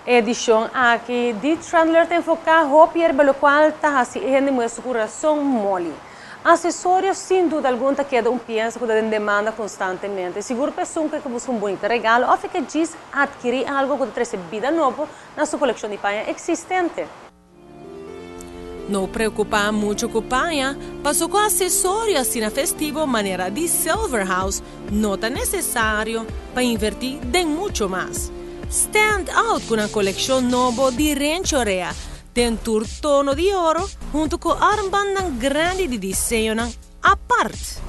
Edishon aki di Trendler ta enfoká hopi riba lokual ta hasi e hende muhé su kurason moli. Asesorio sin duda algun ta keda un piesa ku ta den demanda konstantemente. Sigur pa esun ku ke buska un bunita regalo òf e ke djis atkirí algu ku ta trese bida nobo na su kolekshon di paña eksistente. No preokupá muchu ku paña, paso ku asesorio asina festivo manera di Silver House no ta nesesario pa invertí den muchu mas. Stand out ku nan kolekshon nobo di renchorea den tur tono di oro huntu ku armbandnan grandi di diseñonan apart.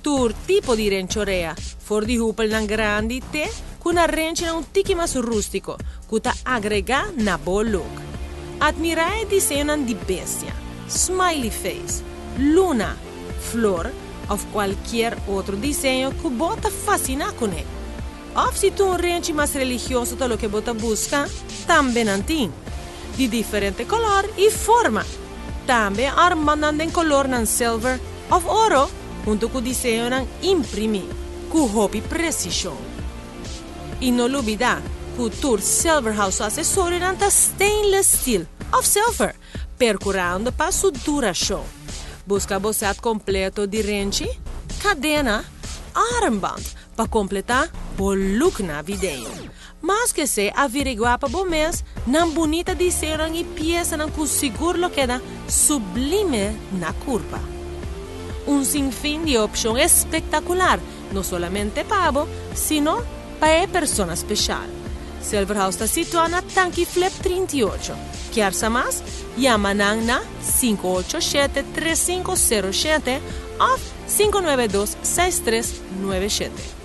Tur tipo di renchorea, for di hupelnan grandi te ku na renchinan un tiki mas rústiko ku ta agregá na bo look. Atmirá e diseñonan di bestia, smiley face, luna, flor òf kualkier otro diseño ku bo ta fasiná kuné. Òf si ta un renchi mas religioso ta loke bo ta buska, tambe nan tin. Di diferente kolor i forma. Tambe armbandan den kolornan silver òf oro huntu ku diseñonan imprimí ku hopi presishon. I no lubidá ku tur Silver House su asesorionan ta stainless steel òf silver, perkurando pa su durashon. Buska bo sèt kompleto di renchi, kadena, armband pa kompletá bo look navideño. Maske esei averiguá pa bo mes nan bunita diseñonan i piesanan ku sigur lo keda sublime na kurpa. Un sinfin di opshon espektakular, no solamente pa bo, sino pa e persona speshal. Silver House ta situá na Tanki Flip 38. Kier sa mas? Yama nan na 587 3507 òf 592 6397.